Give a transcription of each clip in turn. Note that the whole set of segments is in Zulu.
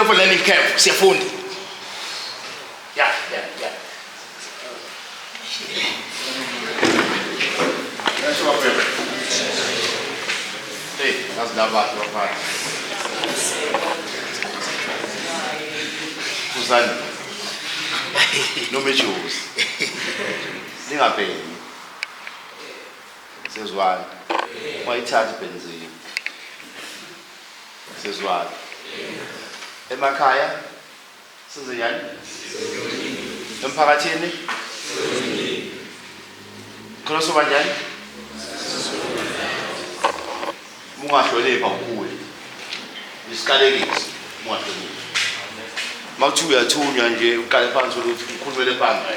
of a learning curve, siyafunda. Yeah. Hey, ngazi nabahle bafana. Kuzani. Noma ijuice. Ningabhemi. Sezwana. Wayithatha ibhenzini. Sezwana. Emakhaya senze njani? Emphakathini? Khona soba njani? Ungahloniphi awukhuli. Isiqalekiso ungahloniphi. Mawuthi uyathunywa nje uqale phansi ukuthi ukhulumele phansi.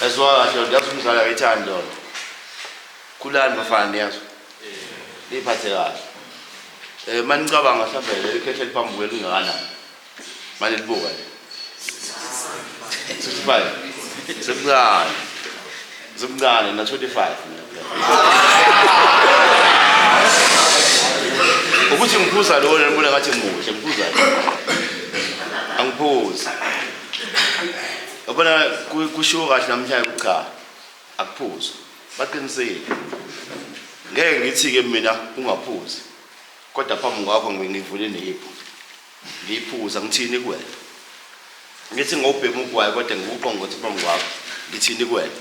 Yaziwa kahle yazi umzali akayithandi lona. Khulani bafana niyazwa. Niphathe kahle. Eh manicabanga mhlawumbe leli khehla eliphambi kwenu lingakanani? Manje libuka nje. 65. Semncane. Semncane na 25 mina. Ukuthi ngiphuza lona ngibona ngathi muhle ngiphuza. Angiphuzi. Yabona kushiwo kahle namhlanje ukuthi cha akuphuzwa. Baqinisile. Ngeke ngithi-ke mina ungaphuzi. Kodwa phambi kwakho ngivule neyiphu. Ngiyiphuza ngithini kuwena? Ngithi ngobhema ugwayi kodwa ngikuqongothi phambi kwakho. Ngithini kuwena?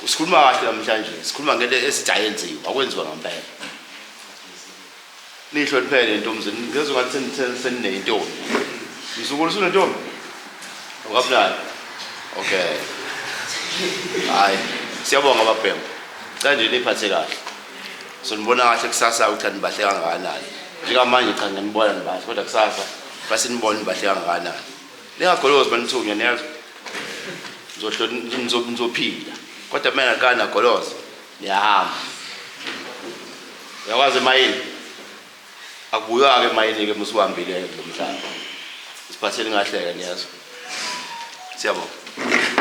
Sikhuluma kahle namhlanje, sikhuluma ngento esithi ayenziwa, akwenziwa ngempela. Nihloniphele intombi zenu, ngezwe ngathi seninentombi. Mzukulu usunentombi? Awukabunayo? Okay. Hayi, siyabonga babhemu. Cela nje niphathe kahle. Sonibona kahle kusasa ukuthi anibahle kangakanani. Njengamanje cha ngiyanibona nibahle kodwa kusasa basinibona nibahle kangakanani. Ningagolozi banithunywa niyazwa. Nizophila. Kodwa mina ngaqala nagoloza niyahamba. Uyakwazi emayini? Akubuywa-ke emayini-ke uma usuhambile lo mhlaba. Siphatheni kahle-ke niyazwa. Siyabonga.